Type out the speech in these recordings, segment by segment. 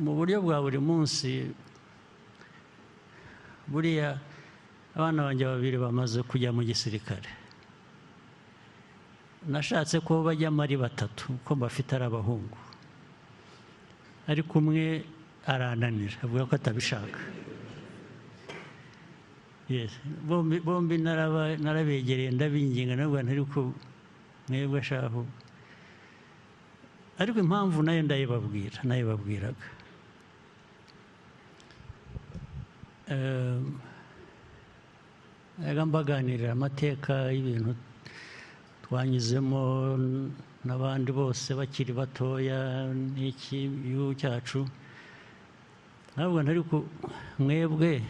Mu buryo bwa buri munsi, buriya abana banjye babiri bamaze kujya mu gisirikare. Nashatse ko bajyamo ari batatu kuko bafite ari abahungu, ariko umwe arananira avuga ko atabishaka. Yes, bombi narabegereye ndabinginga, nabwo ariko mwebwe ashaho. Ariko impamvu nayo ndayibabwira, nayibabwiraga mbaganirira amateka y'ibintu twanyuzemo n'abandi bose bakiri batoya n'iki gihugu cyacu. Ntabwo ariko mwebwe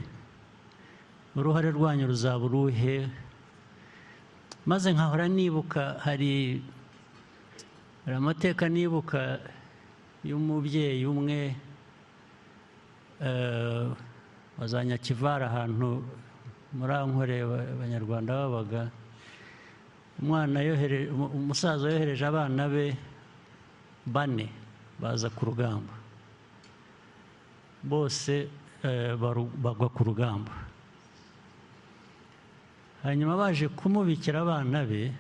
uruhare rwanyu ruzaba uruhe? Maze nkahora nibuka, hari amateka nibuka y'umubyeyi umwe wa za Nyakivara, ahantu muri Ankore Abanyarwanda babaga. Umwana umusaza yohereje abana be bane baza ku rugamba, bose bagwa ku rugamba. Hanyuma baje kumubikira abana be,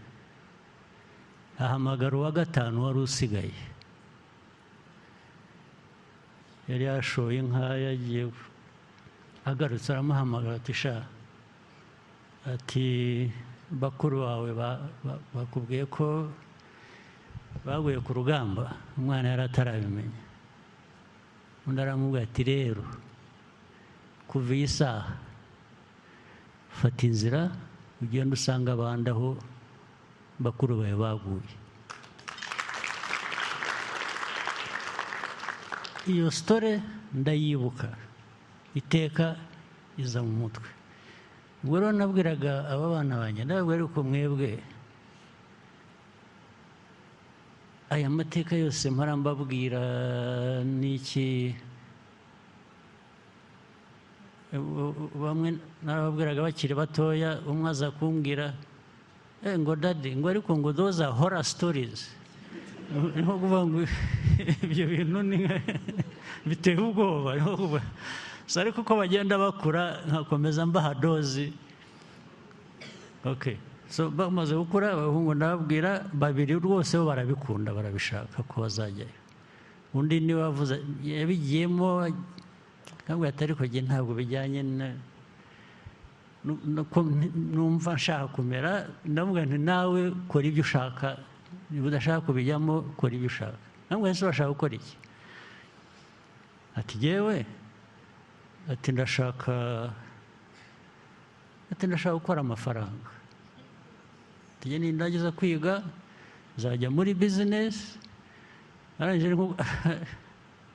ahamagara uwa gatanu wari usigaye, yari yashoye inka yagiye, agarutse aramuhamagara ati sha, ati bakuru bawe bakubwiye ko baguye ku rugamba. Umwana yari atarabimenya. Undi aramubwira ati rero kuva iyi saha fata inzira ugenda usanga abandi aho bakuru bawe baguye. Iyo story ndayibuka iteka iza mu mutwe. Ubwo rero nabwiraga aba bana banjye, ndababwira ariko mwebwe aya mateka yose mpora mbabwira n'iki, bamwe narababwiraga bakiri batoya, umwe aza kumbwira ngo daddy, ngo ariko ngo those are horror stories. Niho kuvuga ngo ibyo bintu ni biteye ubwoba. Ariko uko bagenda bakura nkakomeza mbaha dozi. Okay, so bamaze gukura abahungu ndababwira, babiri rwose bo barabikunda, barabishaka ko bazajyayo. Undi niwe wavuze yabigiyemo, ntabwo ariko njye ntabwo bijyanye numva nshaka kumera. Ndamubwira nti nawe kora ibyo ushaka, niba udashaka kubijyamo kora ibyo ushaka. Ndamubwira nti urashaka gukora iki? Ati jyewe, ati ndashaka gukora amafaranga. Ati nindangiza kwiga nzajya muri business. Arangije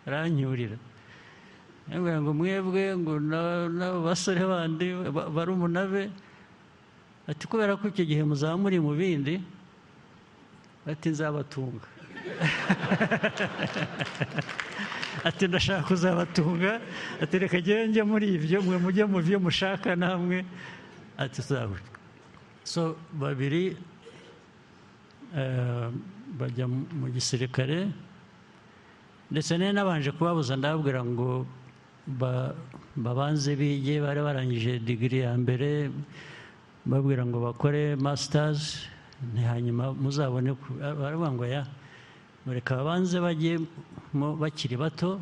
aranyurira, ngo mwebwe ngo n'abo basore bandi barumuna be, ati kubera ko icyo gihe muzaba muri mu bindi, ati nzabatunga. Ati ndashaka kuzabatunga, ati reka njye muri ibyo, mwe mujye mu byo mushaka namwe, ati tuzabatunga. So babiri bajya mu gisirikare, ndetse nari nabanje kubabuza, ndababwira ngo babanze bige, bari barangije digiri ya mbere, babwira ngo bakore masters, hanyuma muzabone. Baravuga ngo ya reka babanze bajye bakiri bato,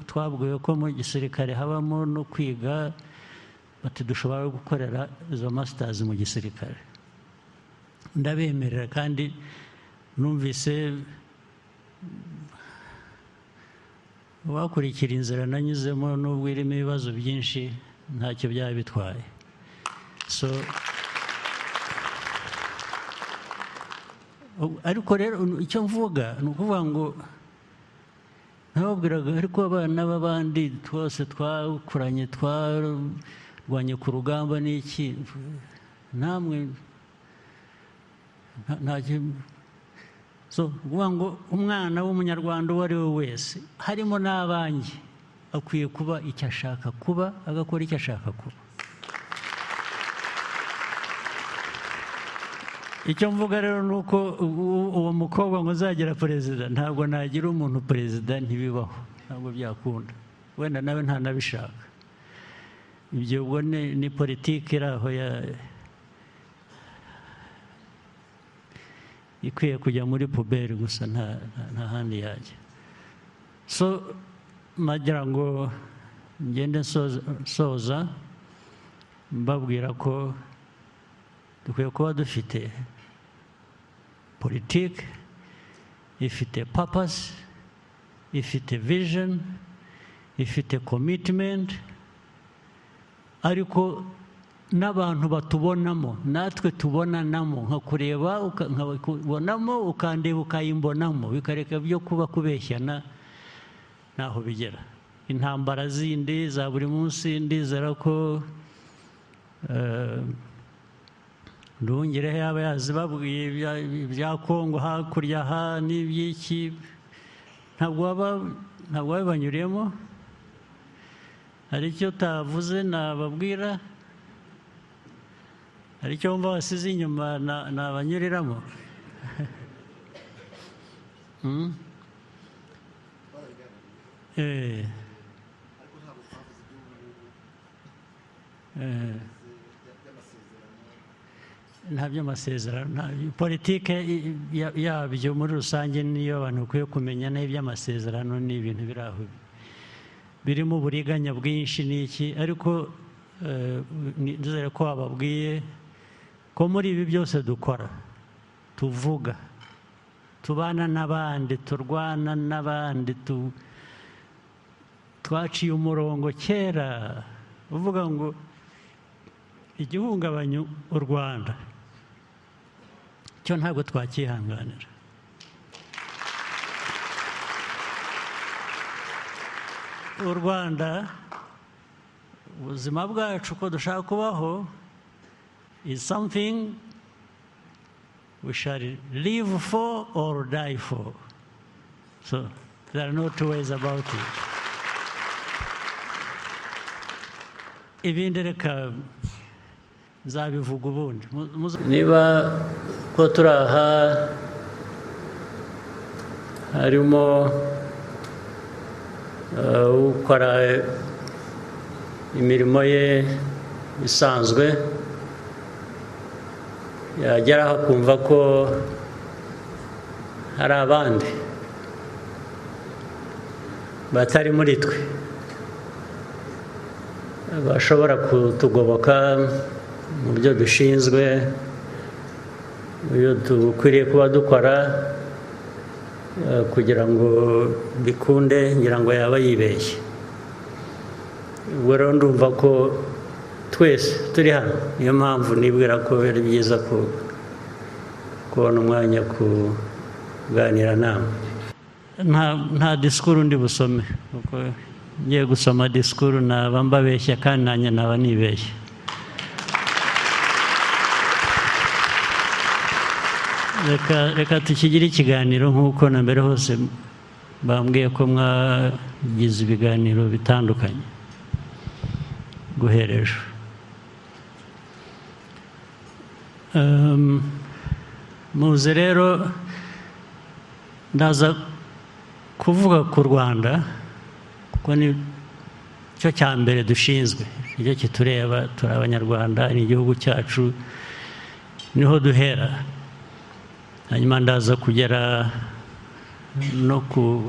twabwiwe ko mu gisirikare habamo no kwiga, bati dushobora gukorera izo masters mu gisirikare. Ndabemerera, kandi numvise wakurikira inzira nanyuzemo nubwo irimo ibibazo byinshi ntacyo byaba bitwaye. So ariko rero icyo mvuga ni ukuvuga ngo nababwiraga ariko abana b'abandi twose twakuranye twarwanye ku rugamba n'iki, namwe ntacyo. So kuvuga ngo umwana w'umunyarwanda uwo ari we wese harimo n'abanjye akwiye kuba icyo ashaka kuba, agakora icyo ashaka kuba. Icyo mvuga rero ni uko uwo mukobwa ngo nzagira perezida, ntabwo nagira umuntu perezida, ntibibaho, ntabwo byakunda. Wenda nawe ntanabishaka. Ibyo ubwo ni politiki iri aho ikwiye kujya muri poubelle gusa, nta handi yajya. So nagira ngo ngende nsoza mbabwira ko dukwiye kuba dufite politiki ifite purpose, ifite vision, ifite commitment, ariko n'abantu batubonamo, natwe tubonanamo, nka kureba nkakubonamo, ukandeba ukayimbonamo, bikareka byo kuba kubeshyana, ntaho bigera. Intambara zindi za buri munsi, ndizera ko Nduhungirehe yaba yazibabwiye, ibya Kongo hakurya aha n'iby'iki, ntabwo babibanyuriyemo. Hari icyo utavuze nababwira? Hari icyo wumva wasize inyuma nabanyuriramo? Ariko ntabwo twavuze iby'ubu ngubu by'amasezerano. Nta by'amasezerano, politike yabyo muri rusange niyo abantu bakwiye kumenya. N'iby'amasezerano ni ibintu biri aho birimo uburiganya bwinshi n'iki, ariko nizere ko wababwiye ko muri ibi byose dukora, tuvuga, tubana n'abandi, turwana n'abandi, twaciye umurongo kera uvuga ngo igihungabanya u Rwanda cyo ntabwo twakihanganira. U Rwanda, ubuzima bwacu uko dushaka kubaho, is something we shall live for or die for. So there are no two ways about it. Ibindi reka nzabivuga ubundi. Niba ko turi aha harimo ukora imirimo ye isanzwe, yageraho akumva ko hari abandi batari muri twe bashobora kutugoboka mu byo dushinzwe, mu byo dukwiriye kuba dukora kugira ngo bikunde, ngira ngo yaba yibeshye. Ubwo rero ndumva ko twese turi hano, niyo mpamvu nibwira ko ari byiza kubona umwanya kuganira namwe. Nta disikuru ndi busome, kuko ngiye gusoma disikuru naba mbabeshya kandi nanjye naba nibeshya. Reka tukigire ikiganiro nk'uko na mbere hose bambwiye ko mwagize ibiganiro bitandukanye guhera ejo. Muze rero ndaza kuvuga ku Rwanda, kuko ni cyo cya mbere dushinzwe, nicyo kitureba, turi Abanyarwanda, ni igihugu cyacu, niho duhera. Hanyuma ndaza kugera no ku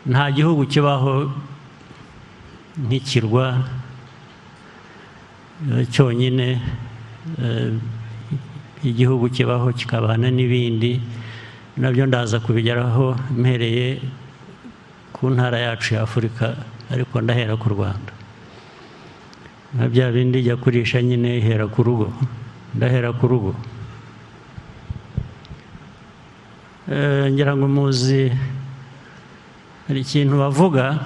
nta gihugu kibaho nk'ikirwa cyonyine, igihugu kibaho kikabana n'ibindi, nabyo ndaza kubigeraho mpereye ku ntara yacu ya Afurika, ariko ndahera ku Rwanda. Nka bya bindi ijya kurisha nyine ihera ku rugo, ndahera ku rugo. Ngira ngo muzi hari ikintu bavuga,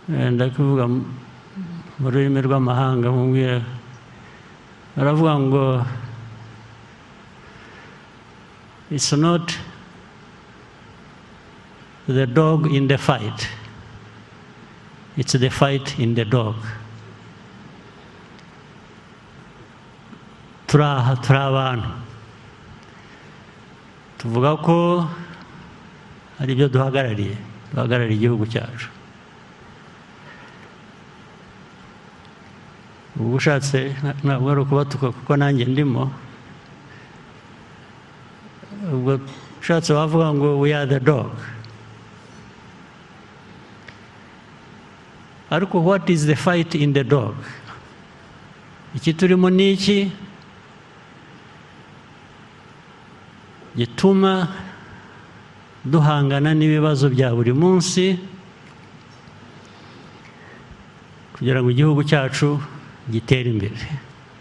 ndakuvuga mu rurimi rw'amahanga, mubwira baravuga ngo it's not the dog in the fight, it's the fight in the dog. Turi aha, turi abantu, tuvuga ko hari ibyo duhagarariye, duhagarariye igihugu cyacu. Ubu ushatse ntabwo ari ukubatuka kuko nanjye ndimo, ubwo ushatse wavuga ngo we are the dog. Ariko what is the fight in the dog? Iki turimo ni iki gituma duhangana n'ibibazo bya buri munsi kugira ngo igihugu cyacu gitere imbere?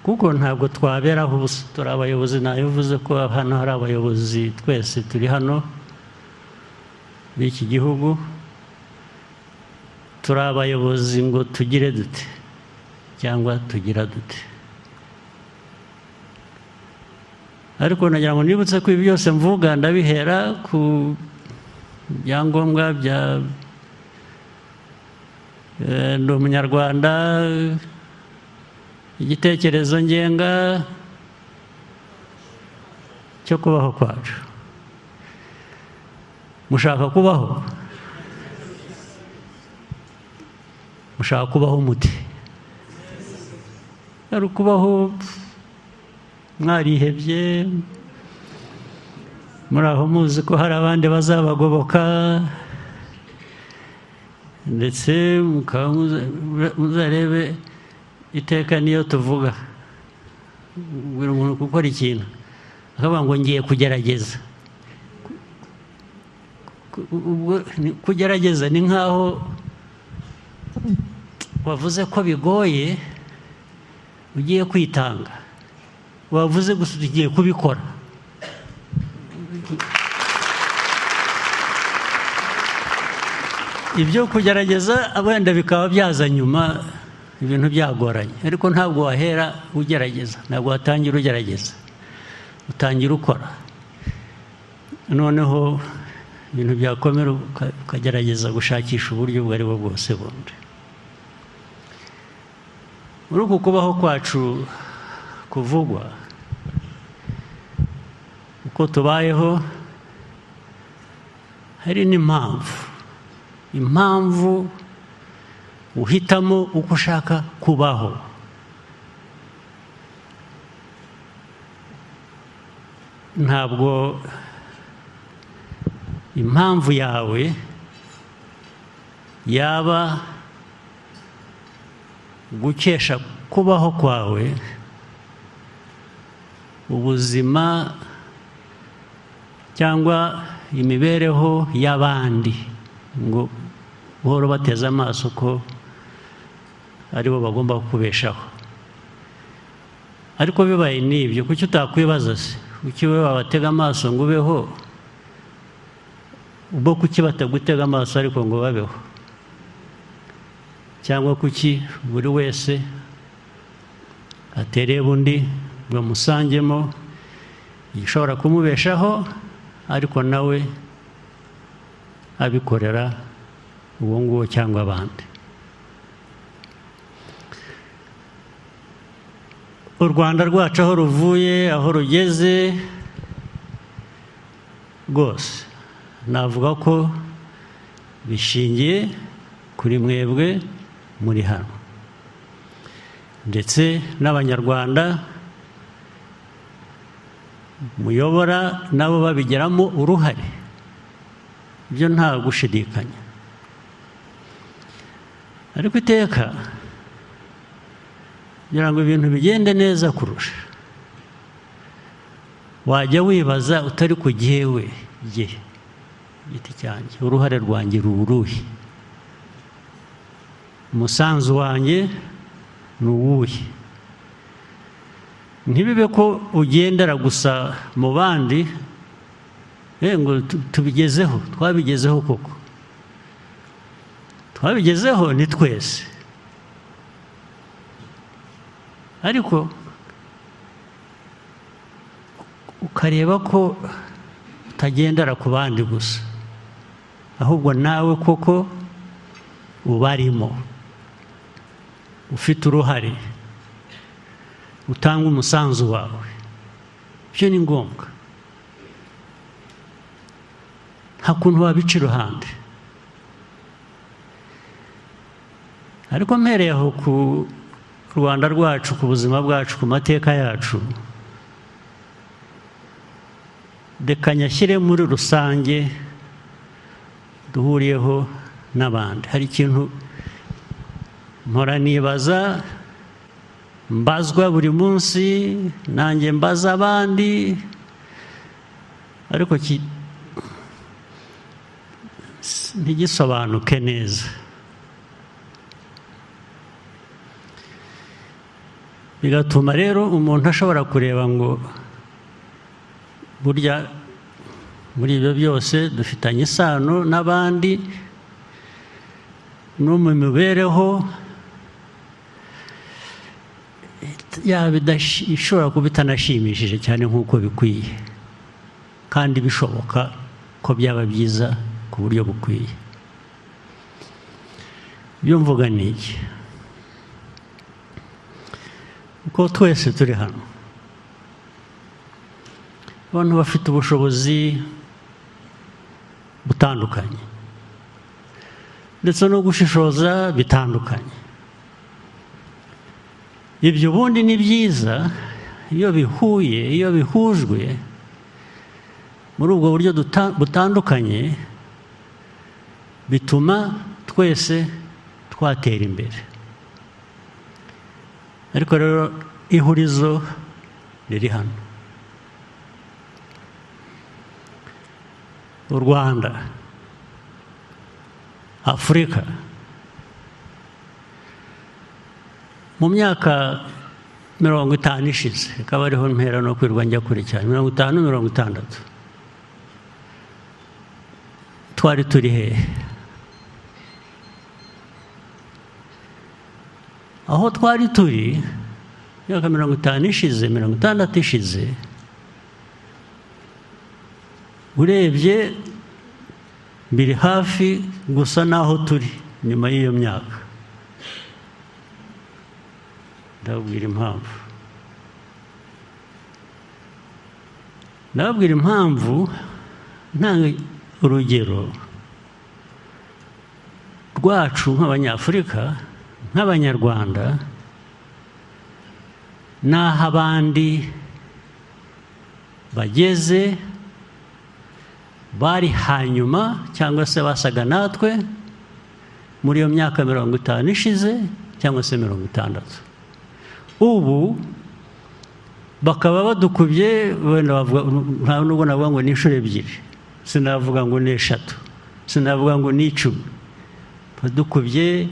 Kuko ntabwo twaberaho ubusa, turi abayobozi. Nabivuze ko hano hari abayobozi, twese turi hano b'iki gihugu, turi abayobozi ngo tugire dute cyangwa tugira dute. Ariko nagira ngo nibutse ko ibi byose mvuga ndabihera ku byangombwa bya ndi umunyarwanda, igitekerezo ngenga cyo kubaho kwacu. Mushaka kubaho? Mushaka kubaho mute? Ari ukubaho mwarihebye, muri aho muzi ko hari abandi bazabagoboka, ndetse mukaba muzarebe iteka niyo tuvuga buri muntu gukora ikintu akavuga ngo ngiye kugerageza. Ubwo kugerageza ni nkaho wavuze ko bigoye, ugiye kwitanga, wavuze gusa ugiye kubikora. Ibyo kugerageza wenda bikaba byaza nyuma, ibintu byagoranye, ariko ntabwo wahera ugerageza, ntabwo watangira ugerageza, utangira ukora. Noneho ibintu byakomera ukagerageza gushakisha uburyo ubwo ari bwo bwose bundi. Muri uku kubaho kwacu kuvugwa, uko tubayeho, hari n'impamvu. Impamvu uhitamo uko ushaka kubaho. Ntabwo impamvu yawe yaba gukesha kubaho kwawe ubuzima cyangwa imibereho y'abandi, ngo buhoro bateze amaso ko aribo bagomba kukubeshaho. Ariko bibaye n'ibyo, kuki utakwibaza se? Kuki wowe wabatega amaso ngo ubeho, bo kuki batagutega amaso ariko ngo babeho? Cyangwa kuki buri wese atereba undi ngo amusangemo igishobora kumubeshaho, ariko nawe abikorera uwo nguwo cyangwa abandi? U Rwanda rwacu aho ruvuye, aho rugeze rwose, navuga ko bishingiye kuri mwebwe muri hano, ndetse n'Abanyarwanda muyobora nabo babigiramo uruhare, ibyo nta gushidikanya. Ariko iteka kugira ngo ibintu bigende neza kurusha, wajya wibaza utari ku gihewe jye giti cyanjye, uruhare rwanjye ruruhe, umusanzu wanjye ni uwuhe? Ntibibe ko ugendera gusa mu bandi ngo tubigezeho, twabigezeho koko, twabigezeho ni twese. Ariko ukareba ko utagendera ku bandi gusa, ahubwo nawe koko ubarimo, ufite uruhare. Utange umusanzu wawe, ibyo ni ngombwa, nta kuntu wabica iruhande. Ariko mpereye aho ku Rwanda rwacu, ku buzima bwacu, ku mateka yacu, reka nyashyire muri rusange duhuriyeho n'abandi. Hari ikintu mpora nibaza, mbazwa buri munsi, nanjye mbaza abandi, ariko ntigisobanuke neza. Bigatuma rero umuntu ashobora kureba ngo burya muri ibyo byose dufitanye isano n'abandi, no mu mibereho yaba ishobora kuba itanashimishije cyane nk'uko bikwiye, kandi bishoboka ko byaba byiza ku buryo bukwiye. Ibyo mvuga ni iki? Uko twese turi hano, abantu bafite ubushobozi butandukanye ndetse no gushishoza bitandukanye. Ibyo ubundi ni byiza iyo bihuye, iyo bihujwe muri ubwo buryo butandukanye, bituma twese twatera imbere. Ariko rero ihurizo riri hano. U Rwanda, Afurika, mu myaka 50 ishize, ikaba ariho mpera no kwirwa njya kure cyane, 50, 60, twari turi hehe? Aho twari turi imyaka 50 ishize, 60 ishize, urebye biri hafi gusa n'aho turi nyuma y'iyo myaka. Ndababwira impamvu. Ndababwira impamvu ntanga urugero rwacu nk'Abanyafurika, nk'Abanyarwanda, n'aho abandi bageze bari hanyuma cyangwa se basaga natwe muri iyo myaka 50 ishize cyangwa se 60. Ubu bakaba badukubye, wenda bavuga, nta nubwo navuga ngo ni inshuro 2, sinavuga ngo ni 3, sinavuga ngo ni 10, badukubye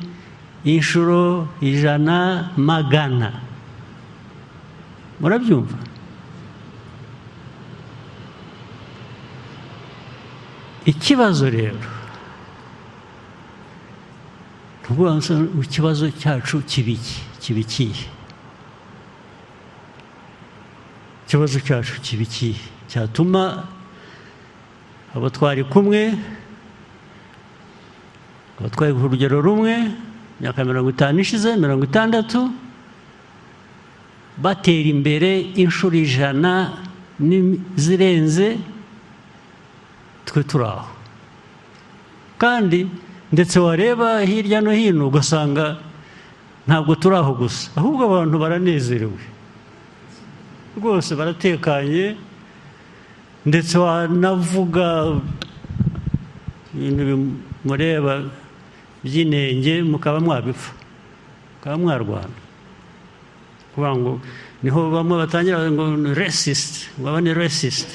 inshuro 100, 100. Murabyumva? Ikibazo rero, ikibazo cyacu kibiki, kibikiye. Ikibazo cyacu kibikiye cyatuma abo twari kumwe, abo twari ku rugero rumwe imyaka 50 ishize, 60, batera imbere inshuro 100 n'izirenze, twe turi aho. Kandi ndetse wareba hirya no hino ugasanga ntabwo turi aho gusa, ahubwo abantu baranezerewe rwose, baratekanye, ndetse wanavuga ibintu bimureba by'inenge mukaba mwabipfa, mukaba mwarwana. Kuvuga ngo niho bamwe batangira ngo racist, ngo aba ni racist.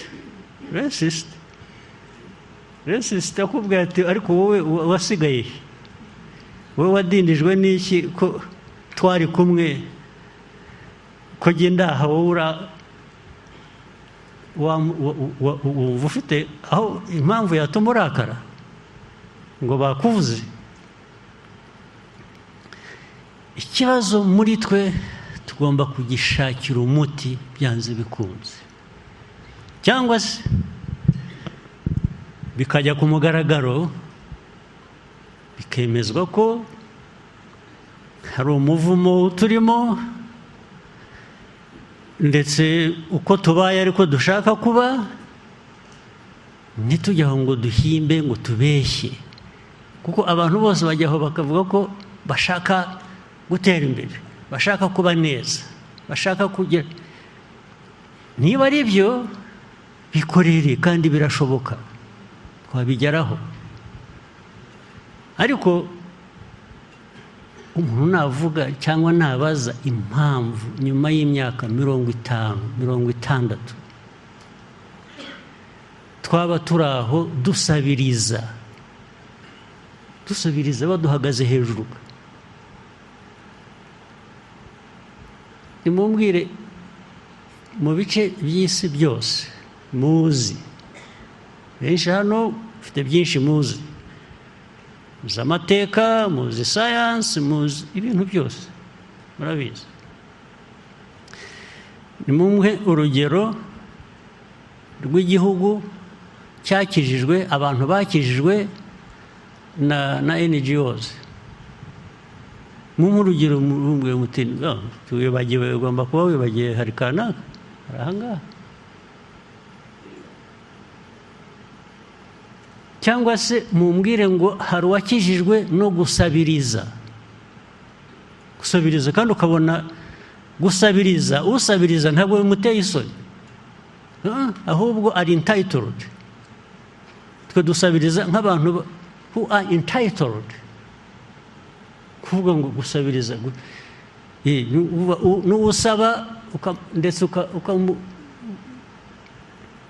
Racist. Racist akubwira ati ariko wowe wasigaye, wowe wadindijwe n'iki ko twari kumwe, ko genda aha wowe wumva ufite aho impamvu yatuma urakara ngo bakuvuze. Ikibazo muri twe tugomba kugishakira umuti byanze bikunze, cyangwa se bikajya ku mugaragaro, bikemezwa ko hari umuvumo turimo, Ndetse uko tubaye ariko dushaka kuba, ntitujye aho ngo duhimbe, ngo tubeshye, kuko abantu bose bajya aho bakavuga ko bashaka gutera imbere, bashaka kuba neza, bashaka kugira. Niba ari byo, bikorere, kandi birashoboka, twabigeraho. Ariko umuntu navuga cyangwa nabaza impamvu nyuma y'imyaka 50, 60 twaba turi aho dusabiriza, dusabiriza baduhagaze hejuru, nimumbwire, mu bice by'isi byose muzi, benshi hano mufite byinshi muzi, muzi amateka, muzi sayansi, muzi ibintu byose, murabizi. Nimumwe urugero rw'igihugu cyakijijwe, abantu bakijijwe na NGOs. Mumpe urugero, mumbwire muti wibagiwe, ugomba kuba wibagiwe, hari kanaka, hari ahangaha. Cyangwa se mumbwire ngo hari uwakijijwe no gusabiriza. Gusabiriza, kandi ukabona gusabiriza, usabiriza ntabwo bimuteye isoni, ahubwo ari entitled. Twe dusabiriza nk'abantu who are entitled. Kuvuga ngo gusabiriza, n'usaba ndetse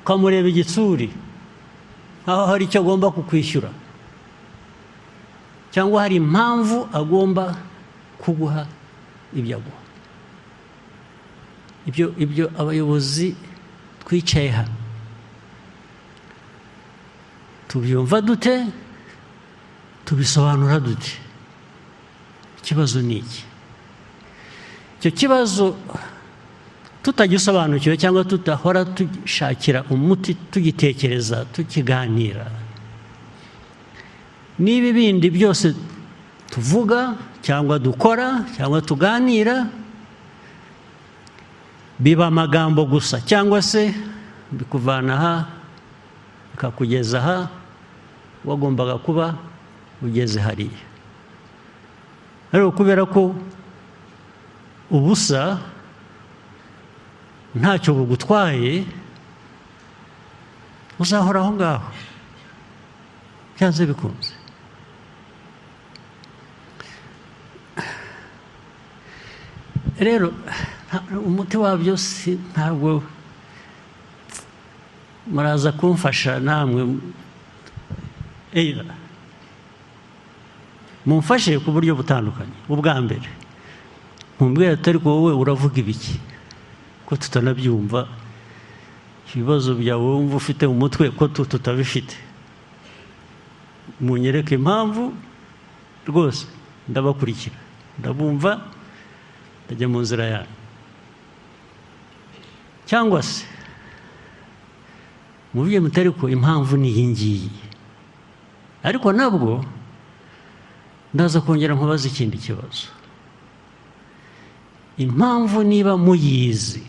ukamureba igitsuri nkaho hari icyo agomba kukwishyura, cyangwa hari impamvu agomba kuguha ibyo aguha. Ibyo abayobozi twicaye hano tubyumva dute? Tubisobanura dute? Ikibazo ni iki? Icyo kibazo tutagisobanukiwe cyangwa tudahora dushakira umuti, tugitekereza, tukiganira, niba ibindi byose tuvuga cyangwa dukora cyangwa tuganira biba amagambo gusa, cyangwa se bikuvana aha bikakugeza aha wagombaga kuba ugeze hariya. Ariko kubera ko ubusa ntacyo bugutwaye, uzahora aho ngaho byanze bikunze. Rero umuti wabyo si ntabwo muraza kumfasha namwe, mumfashe ku buryo butandukanye. Ubwa mbere mumbwira atari ko wowe uravuga ibiki ko tutanabyumva, ibibazo byawe wumva ufite mu mutwe ko tutabifite, munyereke impamvu rwose, ndabakurikira, ndabumva, ndajya mu nzira yanyu. Cyangwa se muvuge mutari ko impamvu ni iyi ngiyi, ariko nabwo ndaza kongera nkubaza ikindi kibazo. Impamvu niba muyizi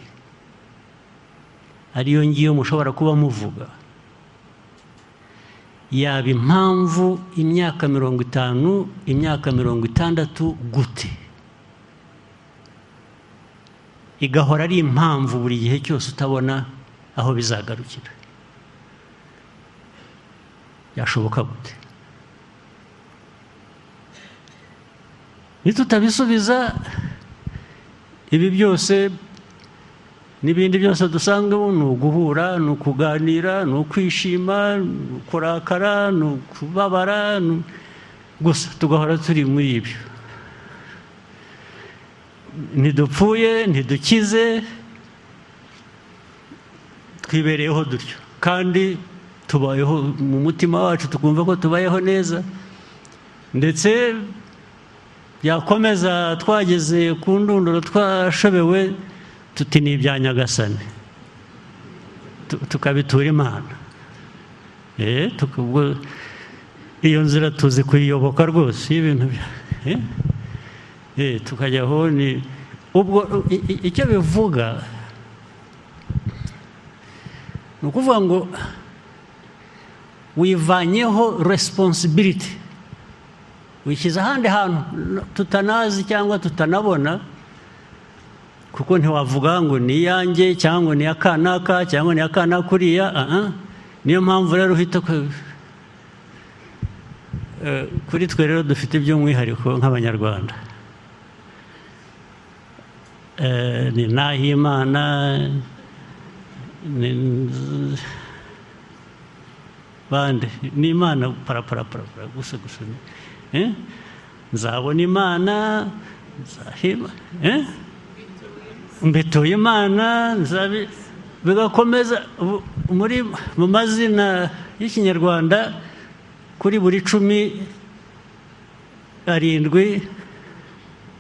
ariyo ngiyo mushobora kuba muvuga, yaba impamvu imyaka 50, imyaka 60 gute? Igahora ari impamvu buri gihe cyose utabona aho bizagarukira. Yashoboka gute? Nitutabisubiza ibi byose n'ibindi byose dusangamo, ni uguhura, ni ukuganira, ni ukwishima, ni ukurakara, ni ukubabara, gusa tugahora turi muri ibyo. Ntidupfuye, ntidukize, twibereyeho dutyo, kandi tubayeho mu mutima wacu tukumva ko tubayeho neza, ndetse byakomeza twageze ku ndunduro twashobewe tuti ni ibya Nyagasani, tukabitura Imana. Iyo nzira tuzi kuyiyoboka rwose, ibintu tukajyaho. Ni ubwo icyo bivuga, Ni ukuvuga ngo wivanyeho responsibility, wishyize ahandi hantu tutanazi cyangwa tutanabona, kuko ntiwavuga ngo ni iyanjye cyangwa ngo ni iya kanaka cyangwa ni iya kanaka uriya. Aha niyo mpamvu rero uhita kuri twe rero dufite iby'umwihariko nk'Abanyarwanda. Ni Nahimana, ni bande, ni Imana parapara para gusa gusa. Nzabona Imana, nzahima, mbituye Imana, nzabi, bigakomeza. Muri mu mazina y'Ikinyarwanda, kuri buri 10, arindwi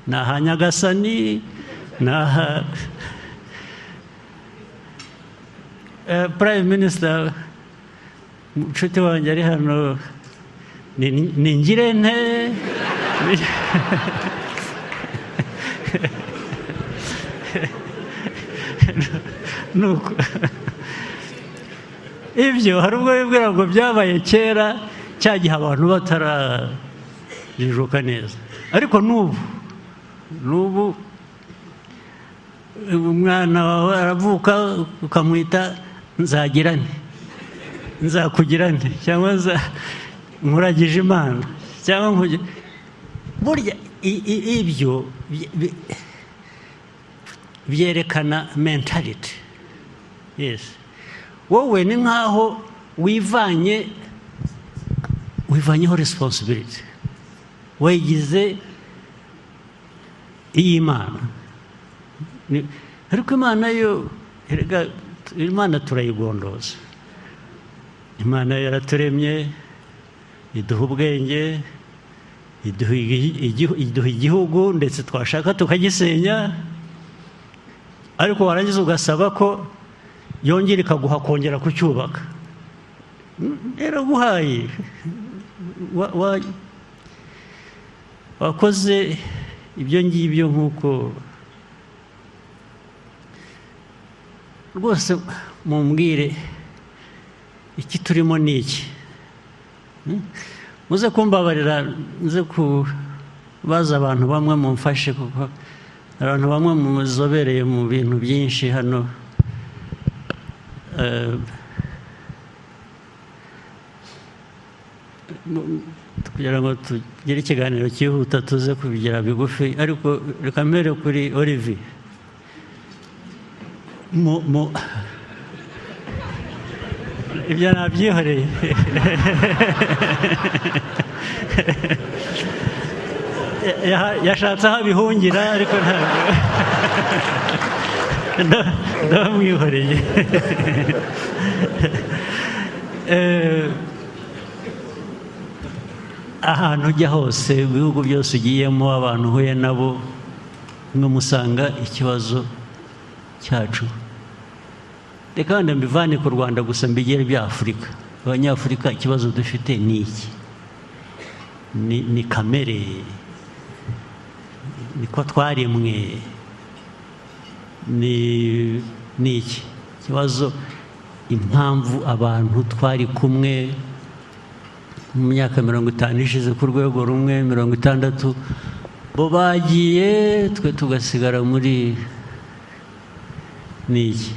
ni aha Nyagasani, ni aha Prime Minister, inshuti wanjye ari hano, ni Ngirente. Nuko ibyo hari ubwo bibwira ngo byabaye kera, cya gihe abantu batarajijuka neza, ariko n'ubu umwana wawe aravuka ukamwita nzagira nte, nzakugira nte, cyangwa nkuragije Imana, cyangwa burya ibyo byerekana mentality. Yes, wowe ni nkaho wivanyeho responsibility, wayigize iy'Imana. Ariko Imana yo, erega Imana turayigondoza. Imana yaraturemye, iduha ubwenge, iduha igihugu, ndetse twashaka tukagisenya, ariko warangiza ugasaba ko yongera ikaguha kongera kucyubaka. Yaraguhaye. Wakoze ibyo ngibyo nk'uko rwose mumbwire iki turimo ni iki. Muze kumbabarira, nze kubaza abantu bamwe, mumfashe, kuko abantu bamwe muzobereye mu bintu byinshi hano. Kugira ngo tugire ikiganiro cyihuta, tuze kubigira bigufi, ariko reka mpere kuri Olivier. Ibyo nabyihoreye. Yashatse aho abihungira, ariko ntabwo ndabamwihoreye. Ahantu ujya hose, mu bihugu byose ugiyemo, abantu uhuye nabo, mwe musanga ikibazo cyacu, reka wenda mbivane ku Rwanda gusa, mbigere bya Afurika, Abanyafurika, ikibazo dufite ni iki? Ni kamere, niko twaremwe, ni iki kibazo? Impamvu abantu twari kumwe mu myaka 50 ishize ku rwego rumwe, 60, bo bagiye, twe tugasigara muri, ni iki?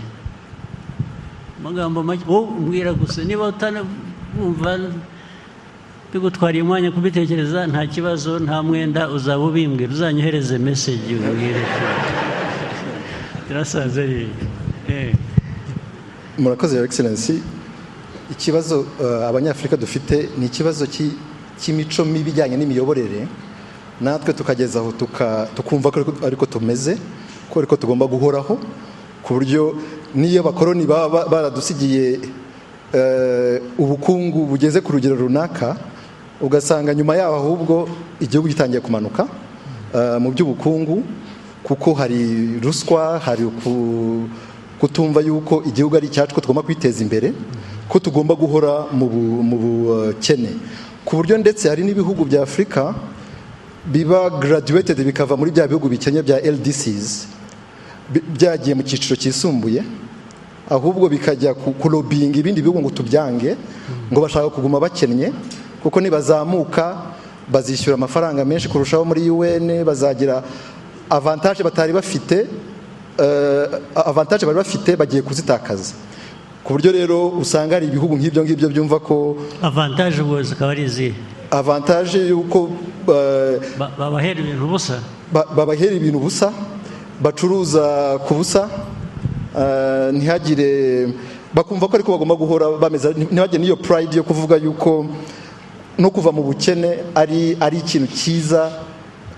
Amagambo make, wowe umbwira gusa. Niba utanumva bigutwariye umwanya kubitekereza, nta kibazo, nta mwenda, uzaba ubimbwira, uzanyohereze message umbwire. Birasaze ari. Murakoze, Your Excellency. Ikibazo Abanyafurika dufite ni ikibazo cy'imico mibi ijyanye n'imiyoborere, natwe tukageza aho tukumva ko ariko tumeze, ko ariko tugomba guhoraho, ku buryo n'iyo abakoroni baba baradusigiye ubukungu bugeze ku rugero runaka, ugasanga nyuma yaho ahubwo igihugu gitangiye kumanuka mu by'ubukungu, kuko hari ruswa, hari kutumva yuko igihugu ari icyacu, ko tugomba kwiteza imbere, ko tugomba guhora mu bukene, ku buryo ndetse hari n'ibihugu bya Afurika biba graduated, bikava muri bya bihugu bikennye bya LDCs, byagiye mu cyiciro cyisumbuye. Ahubwo bikajya kulobbyinga ibindi bihugu ngo tubyange, ngo bashaka kuguma bakennye, kuko nibazamuka bazishyura amafaranga menshi kurushaho muri UN, bazagira avantage batari bafite, avantage bari bafite bagiye kuzitakaza, ku buryo rero usanga hari ibihugu nk'ibyo ngibyo byumva ko Avantage ubwo zikaba ari izihe? Avantage y'uko Babahera ibintu ubusa. Babahera ibintu ubusa, bacuruza ku busa, ntihagire bakumva ko ariko bagomba guhora bameze, ntihagire n'iyo pride yo kuvuga yuko no kuva mu bukene ari ikintu cyiza,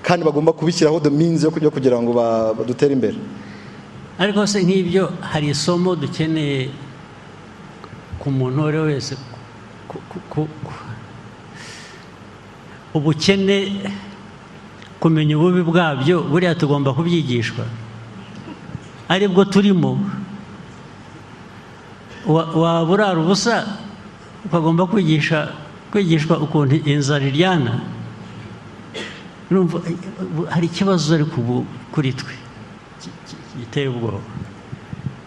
kandi bagomba kubishyiraho the means yo kugira ngo badutere imbere. Ariko se nk'ibyo hari isomo dukeneye ku muntu uwo ari we wese? Ubukene, kumenya ububi bwabyo, buriya tugomba kubyigishwa, aribwo turimo. Waba urara ubusa ukagomba kwigishwa ukuntu inzara iryana. Urumva, hari ikibazo ariko ubu kuri twe giteye ubwoba.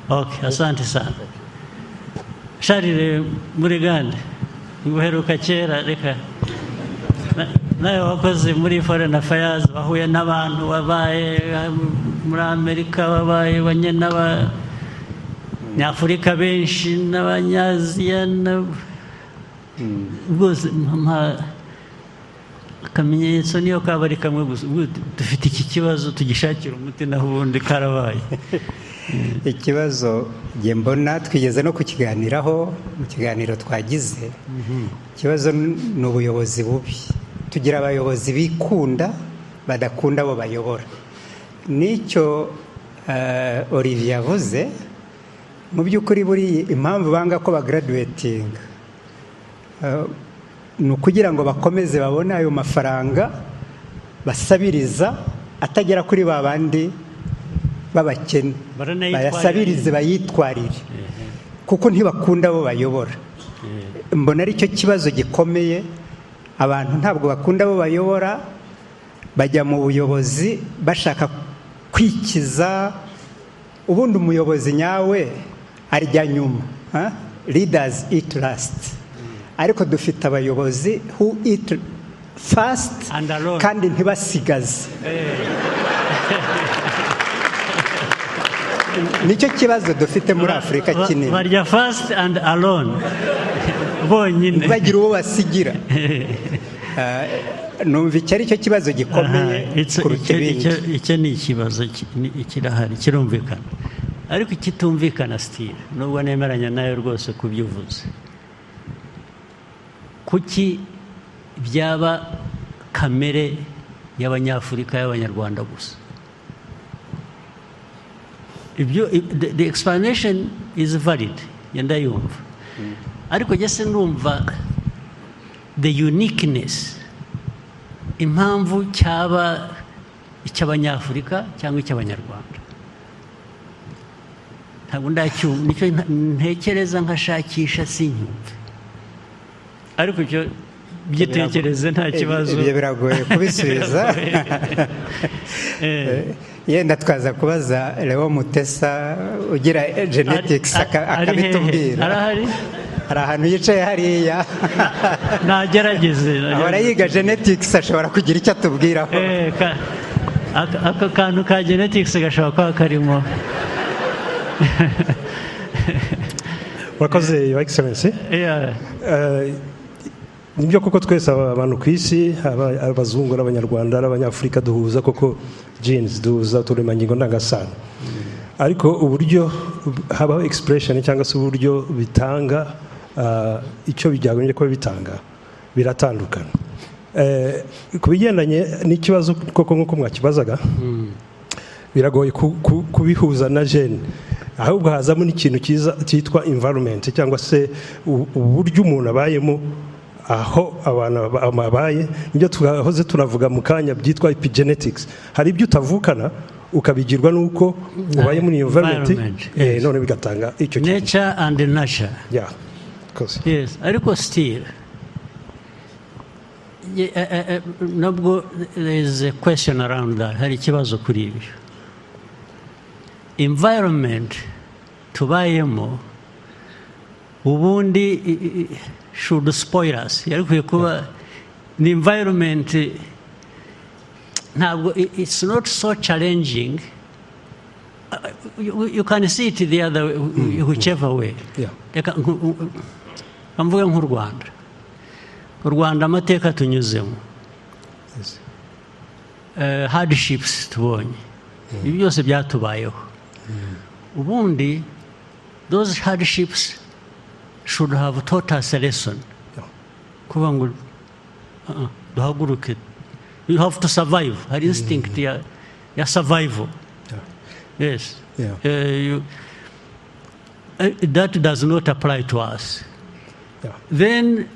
Okay, asante sana. Charles Murigande, nguheruka kera. Reka nawe wakoze muri foreign affairs, wahuye n'abantu, wabaye muri Amerika, wabaye banye n'Abanyafurika benshi n'Abanyaziya rwose mpa akamenyetso, niyo kaba ari kamwe gusa. Ubu dufite iki kibazo, tugishakira umuti, naho ubundi karabaye. Ikibazo njye mbona, twigeze no kukiganiraho mu kiganiro twagize, ikibazo ni ubuyobozi bubi. Tugira abayobozi bikunda, badakunda abo bayobora. N'icyo Olivier yavuze, mu by'ukuri buri impamvu banga ko bagraduatinga ni ukugira ngo bakomeze babone ayo mafaranga basabiriza atagera kuri ba bandi b'abakene. Baranayitwarira. Bayasabirize, bayitwarire, kuko ntibakunda abo bayobora. Mbona ari cyo kibazo gikomeye. Abantu ntabwo bakunda abo bayobora, bajya mu buyobozi bashaka kwikiza. Ubundi umuyobozi nyawe arya nyuma, ha? Leaders eat last, ariko dufite abayobozi who eat fast And alone. kandi ntibasigaze. Nicyo kibazo dufite muri Afurika kinini. Barya fast and alone, bonyine. Bagira uwo basigira. Numva icyo ari cyo kibazo gikomeye Aha, kuruta ibindi. Icyo ni ikibazo kirahari, kirumvikana, ariko ikitumvikana still, nubwo nemeranya nayo rwose ku byo uvuze, kuki byaba kamere y'Abanyafurika, y'Abanyarwanda gusa? Ibyo the explanation is valid, yenda yumva, ariko jye se ndumva the uniqueness, impamvu cyaba icy'Abanyafurika cyangwa icy'Abanyarwanda, ntabwo ndacyumva. Nicyo ntekereza nkashakisha, sinyumve, ariko icyo byitekereze, nta kibazo. Ibyo biragoye kubisubiza. Yenda twaza kubaza Leo Mutesa ugira genetics Ari hehe? akabitubwira. Arahari? Hari ahantu yicaye hariya. Nagerageze. Ahora yiga genetics, ashobora kugira icyo atubwiraho. Aka kantu ka genetics gashobora kuba karimo. Urakoze, Your Excellency. Nibyo koko, twese abantu ku isi, abazungu n'Abanyarwanda n'Abanyafurika, duhuza koko genes, duhuza uturemangingo ndangasano, ariko uburyo habaho expression cyangwa se uburyo bitanga icyo byagombye kuba bitanga biratandukana. Ku bigendanye n'ikibazo koko nk'uko mwakibazaga, biragoye kubihuza na gene, ahubwo hazamo n'ikintu cyiza cyitwa environment cyangwa se uburyo umuntu abayemo, aho abantu babaye. Nibyo twahoze tunavuga mu kanya byitwa epigenetics. Hari ibyo utavukana, ukabigirwa n'uko ubaye muri iyo environment, Environment, yes. none bigatanga icyo kintu. Nature and nurture. Yeah, koze. Yes, ariko still nubwo there is a question around that, hari ikibazo kuri ibyo. Environment Tubayemo ubundi should spoil us. Yari ikwiye kuba ni environment ntabwo it's not so challenging. You can see it the other way, whichever way. Reka mvuge nk'u Rwanda. U Rwanda, amateka tunyuzemo, hardships tubonye, ibi byose byatubayeho, ubundi those hardships should have taught us a lesson, kuvuga ngo duhaguruke, you have to survive. Hari instinct ya survival. Yes. That does not apply to us. Then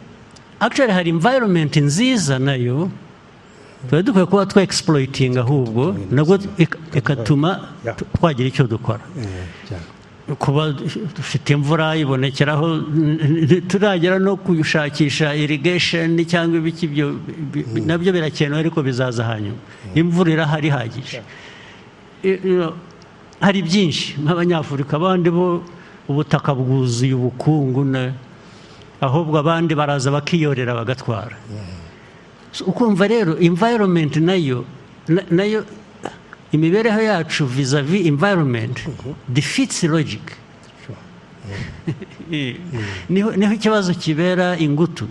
actually hari environment nziza nayo tuba dukwiye kuba twa exploiting, ahubwo nabwo ikatuma twagira icyo dukora. Cyane. Kuba dufite imvura ibonekeraho, turagera no gushakisha irrigation cyangwa ibiki, ibyo nabyo birakenewe ariko bizaza hanyuma. Imvura irahari ihagije. Hari byinshi nk'Abanyafurika. Abandi bo ubutaka bwuzuye ubukungu, ahubwo abandi baraza bakiyorera bagatwara. So, ukumva rero environment nayo nayo imibereho yacu vis-a-vis environment defeats logic. Niho ikibazo kibera ingutu.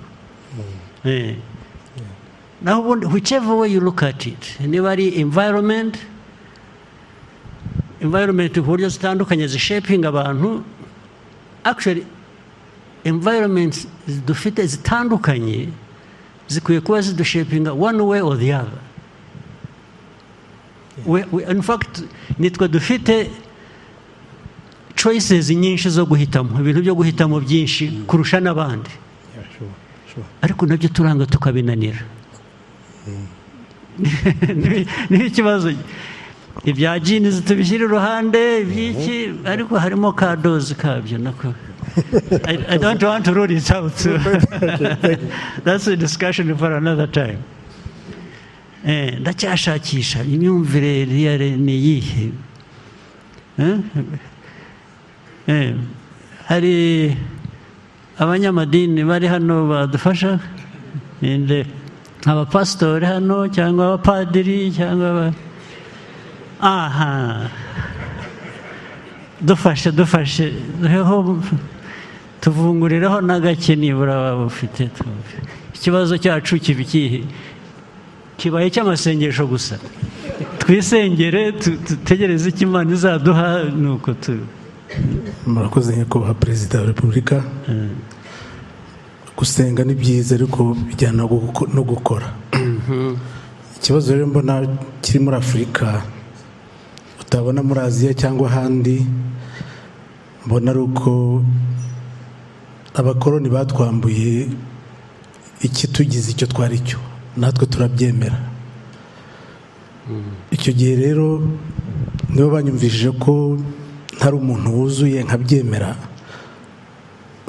Naho ubundi, whichever way you look at it, niba ari environment ku buryo zitandukanye zishaping abantu, actually environments dufite zitandukanye zikwiye kuba zidushapinga one way or the other. In fact, nitwe dufite choices nyinshi zo guhitamo, ibintu byo guhitamo byinshi kurusha n'abandi. Yeah, sure. Ariko nabyo turanga tukabinanira. Niho ikibazo. Ibya genes tubishyira iruhande, iby'iki, ariko harimo ka dose kabyo nako. I don't want to rule it out. That's a discussion for another time. Ndacyashakisha imyumvire real ni iyihe? Eh? Hari abanyamadini bari hano badufasha? Ninde, abapasitori hano cyangwa abapadiri cyangwa aha, dufashe, dufashe, duheho, tuvungurireho na gake nibura waba ufite, twumve. Ikibazo cyacu kiba ikihe? Kibaye cy'amasengesho gusa, twisengere, dutegereze icyo Imana izaduha, nuko tu Murakoze, Nyakubahwa Perezida wa Repubulika. Gusenga ni byiza, ariko bijyana no gukora. Ikibazo rero mbona kiri muri Afurika utabona muri Aziya cyangwa ahandi, mbona ari uko abakoroni batwambuye ikitugize icyo twari cyo, natwe turabyemera. Icyo gihe rero nibo banyumvishije ko ntari umuntu wuzuye, nkabyemera,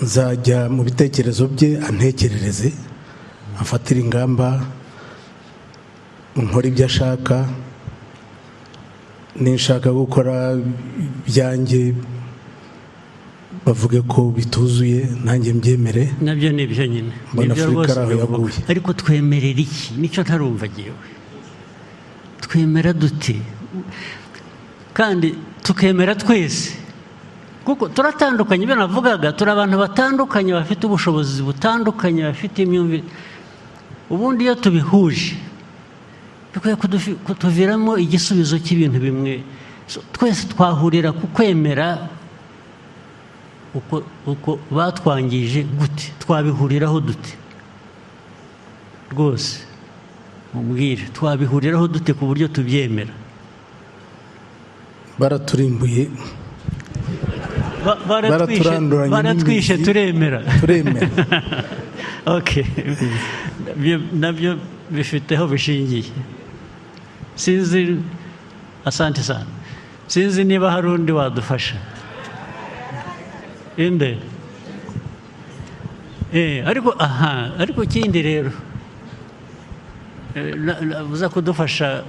nzajya mu bitekerezo bye, antekerereze, amfatire ingamba, nkore ibyo ashaka. Ninshaka gukora ibyanjye, bavuge ko bituzuye, nanjye mbyemere. Nabyo ni ibyo nyine. Mbona Nibyo Afurika rwose ari aho bivuga. yaguye. Ariko twemerera iki? Nicyo ntarumva jyewe. Twemera dute kandi tukemera twese, kuko turatandukanye? Ibyo navugaga, turi abantu batandukanye, bafite ubushobozi butandukanye, bafite imyumvire. Ubundi iyo tubihuje bikwiye kutuviramo igisubizo cy'ibintu bimwe. So, twese twahurira ku kwemera uko batwangije gute? Twabihuriraho dute? Rwose mubwire, twabihuriraho dute ku buryo tubyemera? Baraturimbuye. Baratwishe. Baraturanduranye Baratwishe. n'imizi. Turemera. Turemera. Okay. Nabyo bifite aho bishingiye, sinzi. Asante sana. Sinzi niba hari undi wadufasha. Inde? Ariko aha, ariko ikindi rero uza kudufasha.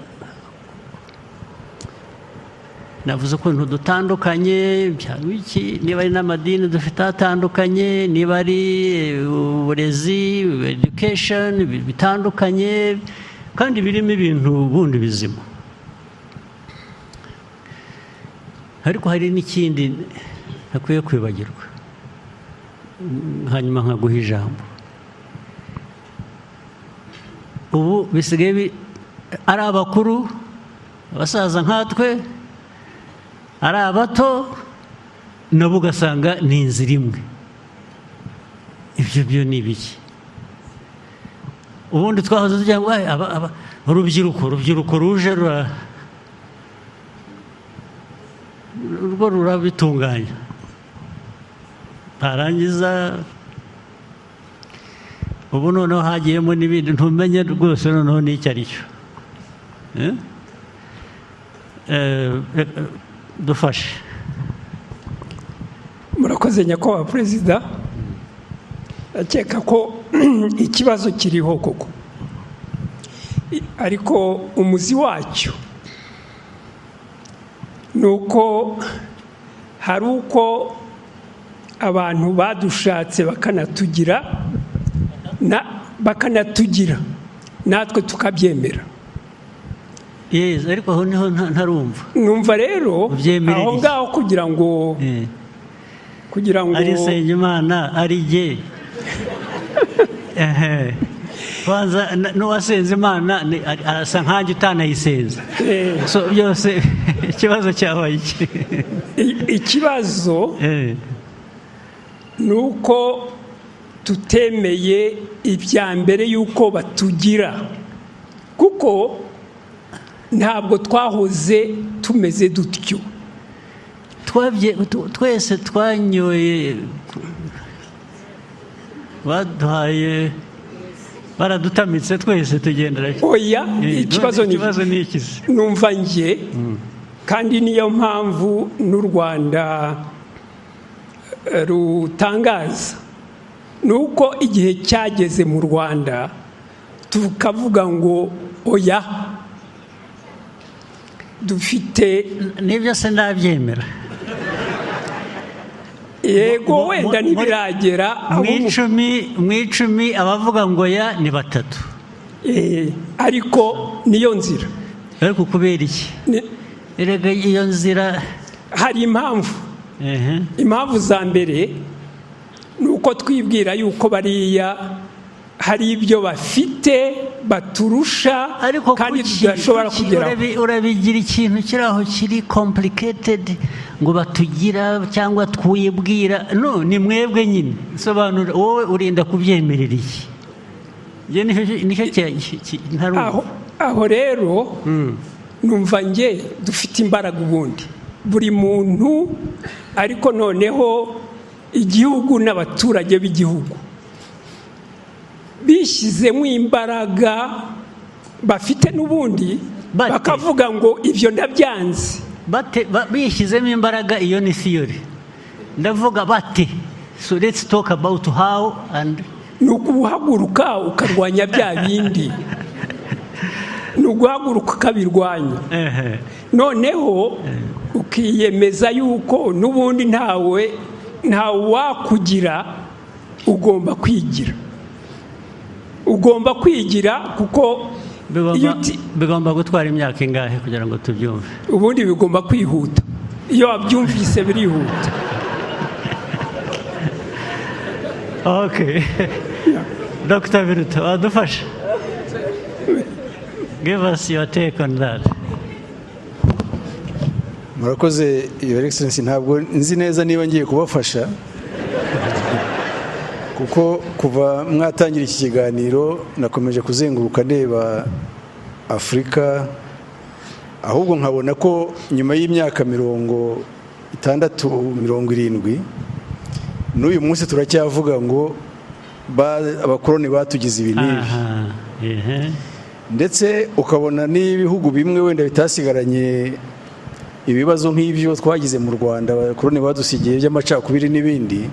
Navuze ukuntu dutandukanye, byaba iki, niba ari n'amadini dufite atandukanye, niba ari uburezi, education, bitandukanye kandi birimo ibintu bundi bizima. Ariko hari n'ikindi ntakwiye kwibagirwa, hanyuma nkaguha ijambo. Ubu bisigaye ari abakuru, abasaza nkatwe, ari abato, nabo ugasanga ni inzira imwe. Ibyo byo ni ibiki? Ubundi twahoze tugira ngo urubyiruko ruje rwo rurabitunganya, barangiza ubu noneho hagiyemo n'ibindi ntumenye rwose noneho n'icyo ari cyo. Dufashe. Murakoze, nyakubahwa Perezida. Ndakeka ko ikibazo kiriho koko, ariko umuzi wacyo ni uko hari uko abantu badushatse bakanatugira natwe tukabyemera. Yes, ariko aho niho ntarumva. Numva rero Ubyemerera aho iki? ngaho kugira ngo kugira ngo Ari Nsengimana, ari jye. Ehe. Kwanza n'uwasenze Imana arasa nkanjye utanayisenze. So byose ikibazo cyabaye iki? Ikibazo ni uko tutemeye ibya mbere y'uko batugira, kuko ntabwo twahoze tumeze dutyo. Twese twanyoye, baduhaye, baradutamitse, twese tugendera. Oya, ikibazo ni Ikibazo ni iki se? Numva njye, kandi niyo mpamvu n'u Rwanda rutangaza, ni uko igihe cyageze mu Rwanda tukavuga ngo oya, dufite Nibyo se, ndabyemera. Yego, wenda ntibiragera aho Mu 10 abavuga ngo ya ni batatu. Ariko niyo nzira. Ariko kubera iki? Erega iyo nzira Hari impamvu. Impamvu za mbere ni uko twibwira yuko bariya hari ibyo bafite baturusha Ariko kandi tudashobora kuki kugeraho. Urabigira ikintu kiri aho kiri complicated, ngo batugira cyangwa twibwira. No ni mwebwe nyine, sobanura wowe, urinda kubyemerera iki? Njye nicyo ntarumva. Aho rero numva nge dufite imbaraga ubundi buri muntu, ariko noneho igihugu n'abaturage b'igihugu bishyizemo imbaraga bafite n'ubundi Bate? bakavuga ngo ibyo ndabyanze. Bate bishyizemo imbaraga? Iyo ni theory. Ndavuga bate? So let's talk about how and Ni ukuhaguruka ukarwanya bya bindi, ni uguhaguruka ukabirwanya. Noneho ukiyemeza yuko n'ubundi ntawe wakugira, ugomba kwigira, ugomba kwigira, kuko iyo Bigomba gutwara imyaka ingahe kugira ngo tubyumve? Ubundi bigomba kwihuta, iyo wabyumvise birihuta. Okay, Dr. Biruta, wadufasha? Give us your take on that. Murakoze, Your Excellency. Ntabwo nzi neza niba ngiye kubafasha, kuko kuva mwatangira iki kiganiro nakomeje kuzenguruka ndeba Afurika, ahubwo nkabona ko nyuma y'imyaka 60, 70, n'uyu munsi turacyavuga ngo abakoloni batugize ibi n'ibi. aha ehe Ndetse ukabona n'ibihugu bimwe wenda bitasigaranye ibibazo nk'ibyo twagize mu Rwanda, abakoloni badusigiye by'amacakubiri n'ibindi,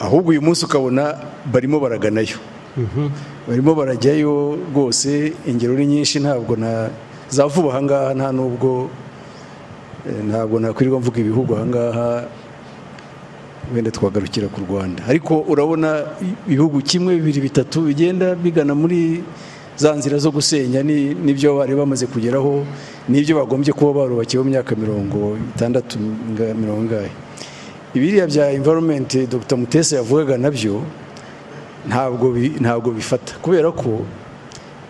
ahubwo uyu munsi ukabona barimo baraganayo, barimo barajyayo rwose. Ingero ni nyinshi, ntabwo na za vuba aha ngaha, nta nubwo Ntabwo nakwirirwa mvuga ibihugu ahangaha, wenda twagarukira ku Rwanda, ariko urabona ibihugu kimwe, bibiri, bitatu bigenda bigana muri za nzira zo gusenya n'ibyo bari bamaze kugeraho, n'ibyo bagombye kuba barubakiye mu myaka 60, mirongo ingahe. Ibiriya bya environment Dr Mutesa yavugaga nabyo ntabwo bifata, kubera ko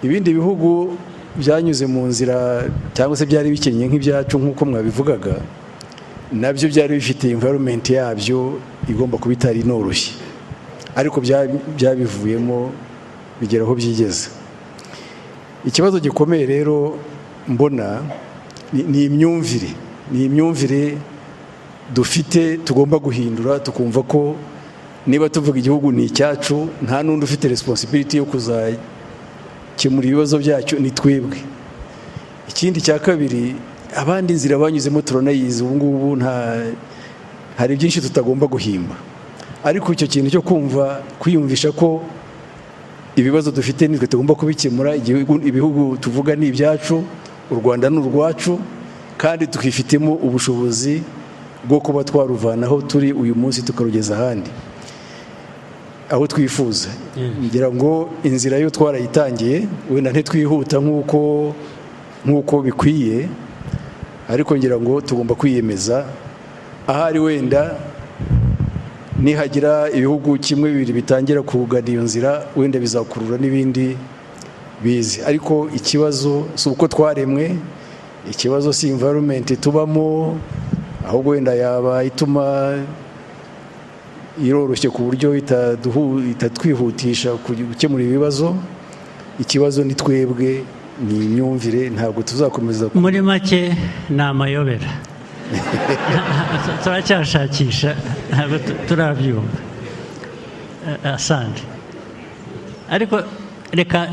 ibindi bihugu byanyuze mu nzira cyangwa se byari bikennye nk'ibyacu, nk'uko mwabivugaga, nabyo byari bifite environment yabyo igomba kuba itari inoroshye, ariko byabivuyemo bigera aho byigeze. Ikibazo gikomeye rero mbona ni imyumvire dufite tugomba guhindura, tukumva ko niba tuvuga igihugu ni icyacu, nta n'undi ufite responsibility yo kuzakemura ibibazo byacyo, ni twebwe. Ikindi cya kabiri, abandi inzira banyuzemo turanayizi ubu ngubu, nta hari byinshi tutagomba guhimba, ariko icyo kintu cyo kumva, kwiyumvisha ko ibibazo dufite nitwe tugomba kubikemura, ibihugu tuvuga ni ibyacu, u Rwanda ni urwacu, kandi tukifitemo ubushobozi bwo kuba twaruvana aho turi uyu munsi tukarugeza ahandi aho twifuza. Ngira ngo inzira yo twarayitangiye, wenda ntitwihuta nk'uko bikwiye, ariko ngira ngo tugomba kwiyemeza. Ahari wenda nihagira ibihugu kimwe, bibiri bitangira kugana iyo nzira, wenda bizakurura n'ibindi bizi. Ariko ikibazo si uko twaremwe, ikibazo si environment tubamo, ahubwo wenda yaba ituma iroroshye ku buryo itatwihutisha gukemura ibibazo. Ikibazo ni twebwe, ni imyumvire. Ntabwo tuzakomeza Muri make ni amayobera, turacyashakisha, ntabwo turabyumva. Asante. Ariko reka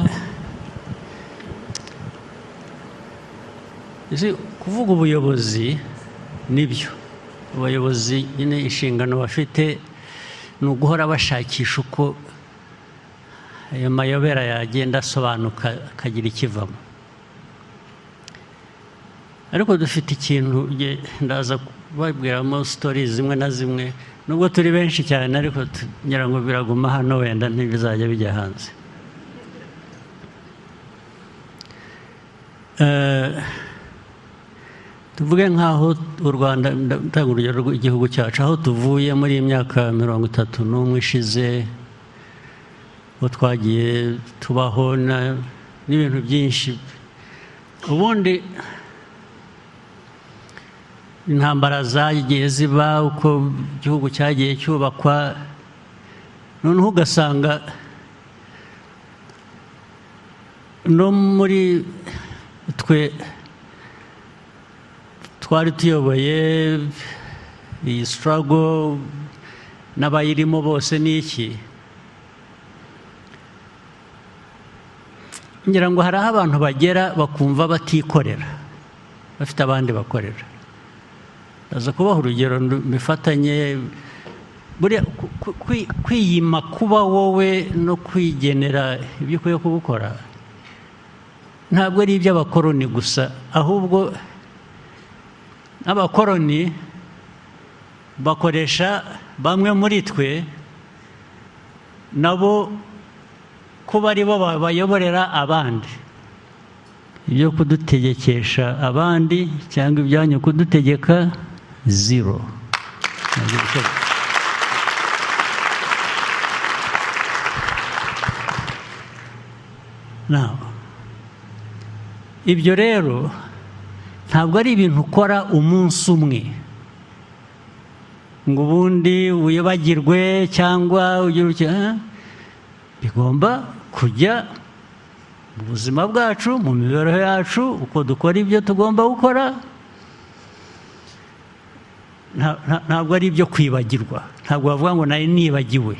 uzi, kuvuga ubuyobozi nibyo, abayobozi nyine inshingano bafite ni uguhora bashakisha uko ayo mayobera yagenda asobanuka, akagira ikivamo. Ariko dufite ikintu ndaza kubabwiramo stories zimwe na zimwe, nubwo turi benshi cyane, ariko ngira ngo biraguma hano, wenda ntibizajya bijya hanze. Tuvuge nk'aho u Rwanda, ndatanga urugero rw'igihugu cyacu, aho tuvuye muri iyi myaka 31 ishize, aho twagiye tubaho n'ibintu byinshi. Ubundi intambara zagiye ziba, uko igihugu cyagiye cyubakwa, noneho ugasanga no muri twe twari tuyoboye iyi struggle n'abayirimo bose ni iki. Ngira ngo hari aho abantu bagera bakumva batikorera, bafite abandi bakorera. Ndaza kubaha urugero mbifatanye. Buriya kwiyima kuba wowe no kwigenera ibyo ukwiye kubukora ntabwo ari iby'abakoroni gusa, ahubwo n'abakoroni bakoresha bamwe muri twe nabo kuba ari bo babayoborera abandi. Ibyo kudutegekesha abandi cyangwa ibyanyu kudutegeka, zero. Ntabwo bishoboka. Now, ibyo rero ntabwo ari ibintu ukora umunsi umwe ngo ubundi wibagirwe cyangwa ugire uti, Bigomba kujya mu buzima bwacu, mu mibereho yacu, uko dukora ibyo tugomba gukora. Ntabwo ari ibyo kwibagirwa, ntabwo bavuga ngo nari nibagiwe.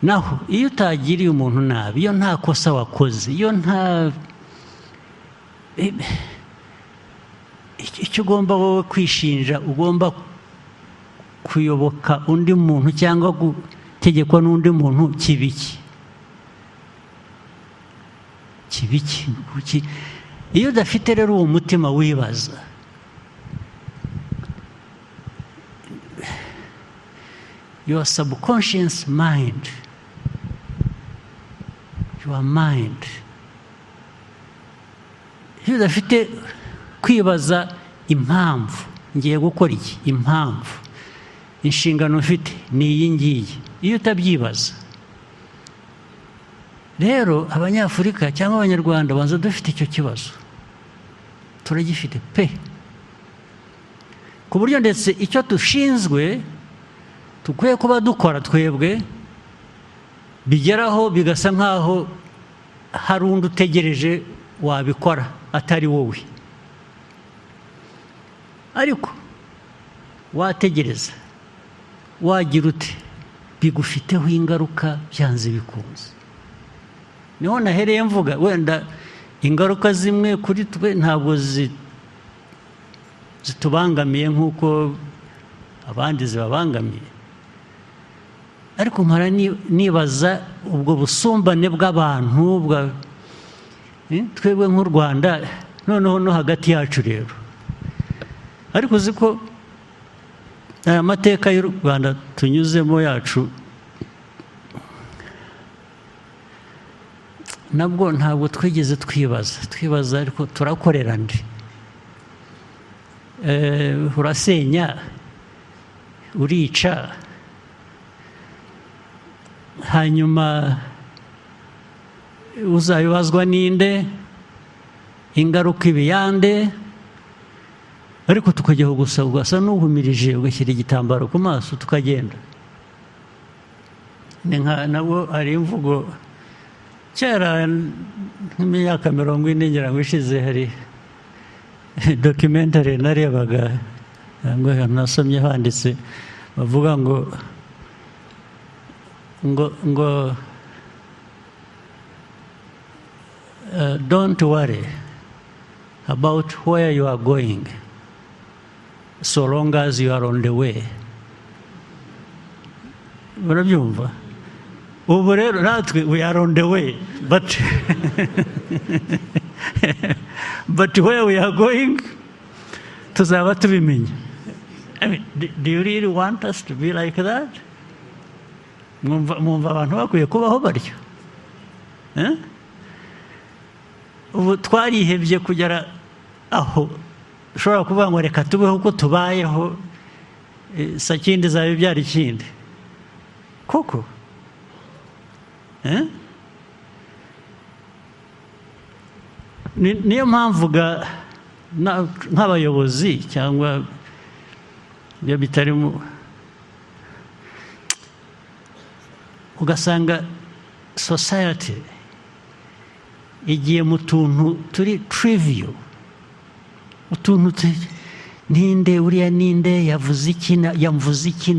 Naho iyo utagiriye umuntu nabi, iyo nta kosa wakoze, iyo nta icyo ugomba wowe kwishinja, ugomba kuyoboka undi muntu cyangwa gutegekwa n'undi muntu, kibiki kibiki. Iyo udafite rero uwo mutima wibaza, your subconscious mind, your mind, iyo udafite kwibaza impamvu ngiye gukora iki, impamvu inshingano mfite ni iyi ngiyi, iyo utabyibaza rero Abanyafurika cyangwa Abanyarwanda banza dufite icyo kibazo, turagifite pe, ku buryo ndetse icyo dushinzwe dukwiye kuba dukora twebwe bigeraho bigasa nk'aho hari undi utegereje wabikora atari wowe. Ariko wategereza wagira ute, bigufiteho ingaruka byanze bikunze. Niho nahereye mvuga wenda ingaruka zimwe kuri twe ntabwo zitubangamiye nk'uko abandi zibabangamiye, ariko mpora nibaza ubwo busumbane bw'abantu twebwe nk'u Rwanda, noneho no hagati yacu rero. Ariko uzi ko aya mateka y'u Rwanda tunyuzemo yacu nabwo ntabwo twigeze twibaza ariko turakorera nde? Urasenya, urica, hanyuma uzabibazwa ninde, ingaruka ibiyande. Ariko tukajyaho gusa ugasa n'uhumirije, ugashyira igitambaro ku maso tukagenda. Ni nka nabwo hari imvugo kera nk'imyaka 40 ngira ngo ishize, hari documentary narebaga ngo nasomye handitse bavuga ngo ngo ngo don't worry about where you are going so long as you are on the way. Urabyumva? Ubu rero natwe we are on the way, but but where we are going tuzaba tubimenya. I mean, do you really want us to be like that? Mwumva abantu bakwiye kubaho baryo? Ubu twarihebye kugera aho ushobora kuvuga ngo reka tubeho uko tubayeho, sakindi zaba ibyara ikindi koko. Niyo mpamvu nk'abayobozi cyangwa ibyo bitarimo, ugasanga society igiye mu tuntu turi trivial, utuntu ninde uriya ninde yavuze iki yamvuze iki,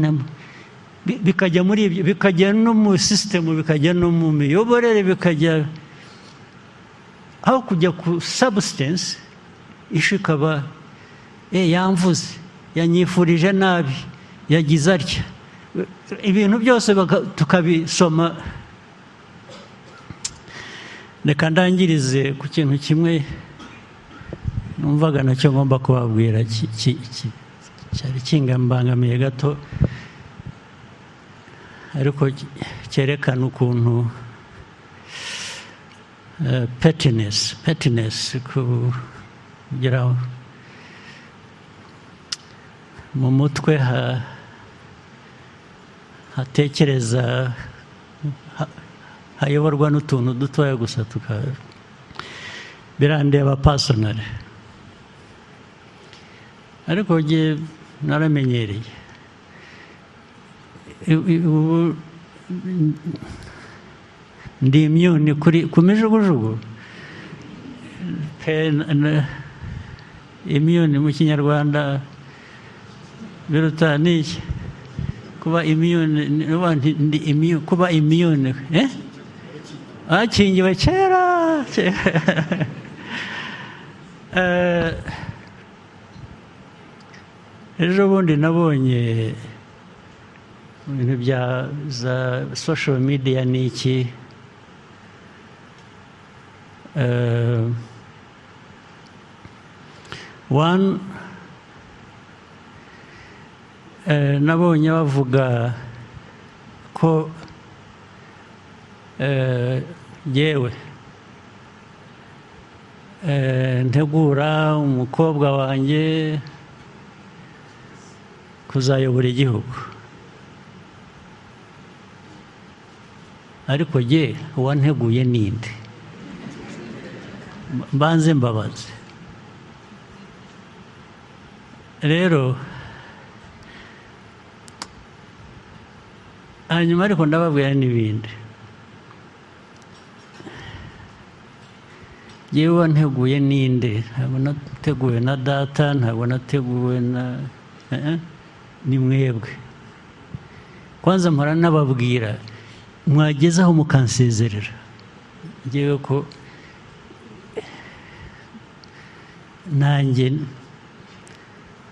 bikajya muri ibyo, bikajya no mu system, bikajya no mu miyoborere, bikajya aho kujya ku substance. Ishu ikaba yamvuze, yanyifurije nabi, yagize atya, ibintu byose tukabisoma. Reka ndangirize ku kintu kimwe numvaga nacyo ngomba kubabwira, cyari kingambangamiye gato, ariko cyerekana ukuntu pettiness kugira mu mutwe hatekereza hayoborwa n'utuntu dutoya gusa, birandeba personally. Ariko njye naramenyereye ubu ndi immune ku mijugujugu, immune mu Kinyarwanda biruta n'iki? Kuba immune, ndi kuba immune, akingiwe kera. Ejo bundi nabonye ibintu bya za social media n'iki, One, nabonye bavuga ko yewe ntegura umukobwa wanjye kuzayobora igihugu, ariko jye uwanteguye ninde? Mbanze mbabaze rero. Hanyuma ariko ndababwira n'ibindi. Yewe wanteguye ninde? Ntabwo nateguwe na data, ntabwo nateguwe na ni mwebwe. Kwanza mpora nababwira, mwagezeho mukansezerera ngewe ko nanjye,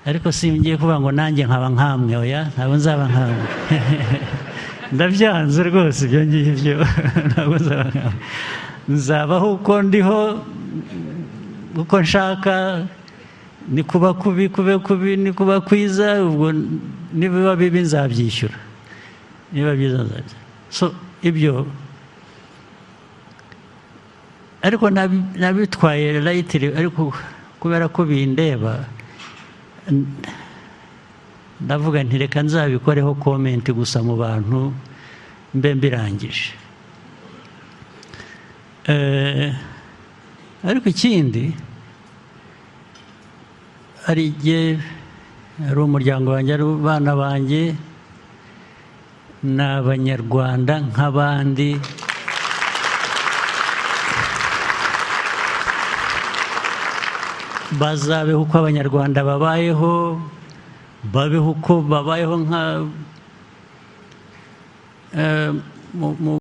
ariko singiye kuvuga ngo nanjye nkaba nkamwe, oya ntabwo nzaba nkamwe. Ndabyanze rwose ibyo ngibyo, ntabwo nzaba nkamwe. Nzabaho uko ndiho, uko nshaka, ni kuba kubi kube kubi, ni kuba kwiza, ubwo nibiba bibi nzabyishyura, niba byiza nzabyishyura. So ibyo ariko nabitwaye lightly, ariko kubera ko bindeba ndavuga nti reka nzabikoreho comment gusa mu bantu mbe mbirangije. Ariko ikindi, hari igihe ari umuryango wanjye, ari abana banjye, ni abanyarwanda nk'abandi. Bazabeho uko abanyarwanda babayeho, babeho uko babayeho nka mu